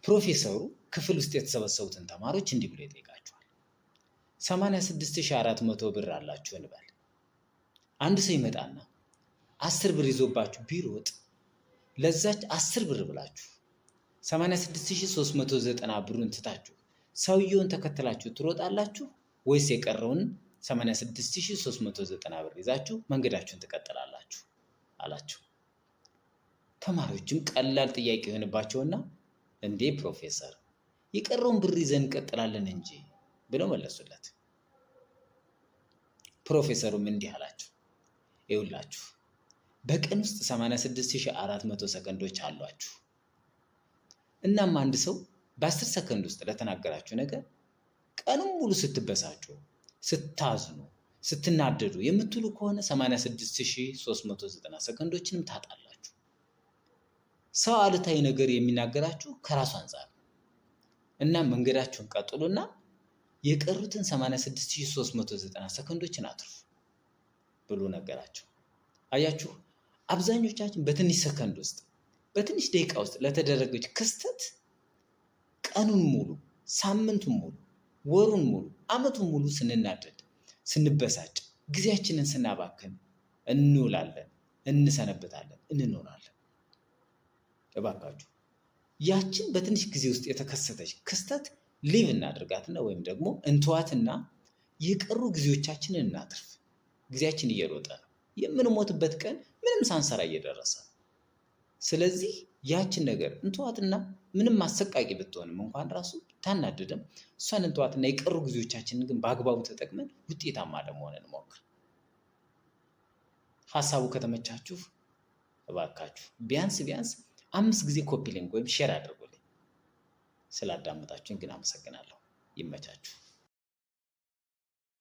ፕሮፌሰሩ ክፍል ውስጥ የተሰበሰቡትን ተማሪዎች እንዲህ ብሎ ይጠይቃቸዋል። 86,400 ብር አላችሁ እንበል። አንድ ሰው ይመጣና 10 ብር ይዞባችሁ ቢሮጥ ለዛች 10 ብር ብላችሁ 86,390 ብሩን ትታችሁ ሰውየውን ተከትላችሁ ትሮጣላችሁ ወይስ የቀረውን 86,390 ብር ይዛችሁ መንገዳችሁን ትቀጥላላችሁ አላቸው። ተማሪዎችም ቀላል ጥያቄ የሆነባቸውና እንዴ ፕሮፌሰር፣ የቀረውን ብር ይዘን እንቀጥላለን እንጂ ብለው መለሱለት። ፕሮፌሰሩም እንዲህ አላቸው፣ ይኸውላችሁ በቀን ውስጥ 86,400 ሰከንዶች አሏችሁ። እናም አንድ ሰው በ10 ሰከንድ ውስጥ ለተናገራችሁ ነገር ቀኑን ሙሉ ስትበሳጩ፣ ስታዝኑ፣ ስትናደዱ የምትውሉ ከሆነ 86,390 ሰከንዶችንም ታጣላችሁ። ሰው አሉታዊ ነገር የሚናገራችሁ ከራሱ አንጻር ነው። እና መንገዳችሁን ቀጥሉና የቀሩትን 86,390 ሰከንዶችን አትርፉ ብሎ ነገራቸው። አያችሁ፣ አብዛኞቻችን በትንሽ ሰከንድ ውስጥ፣ በትንሽ ደቂቃ ውስጥ ለተደረገች ክስተት ቀኑን ሙሉ፣ ሳምንቱን ሙሉ፣ ወሩን ሙሉ፣ ዓመቱን ሙሉ ስንናደድ፣ ስንበሳጭ፣ ጊዜያችንን ስናባክን እንውላለን፣ እንሰነብታለን፣ እንኖራለን። እባካችሁ ያችን በትንሽ ጊዜ ውስጥ የተከሰተች ክስተት leave እናድርጋትና ወይም ደግሞ እንተዋትና የቀሩ ጊዜዎቻችንን እናትርፍ። ጊዜያችን እየሮጠ ነው። የምንሞትበት ቀን ምንም ሳንሰራ እየደረሰ ነው። ስለዚህ ያችን ነገር እንተዋትና ምንም አሰቃቂ ብትሆንም እንኳን ራሱ ታናድድም እሷን እንተዋትና የቀሩ ጊዜዎቻችንን ግን በአግባቡ ተጠቅመን ውጤታማ ለመሆን እንሞክር። ሀሳቡ ከተመቻችሁ እባካችሁ ቢያንስ ቢያንስ 5 ጊዜ copy link ወይም share አድርጉልኝ። ስላዳመጣችሁኝ ግን አመሰግናለሁ። ይመቻችሁ።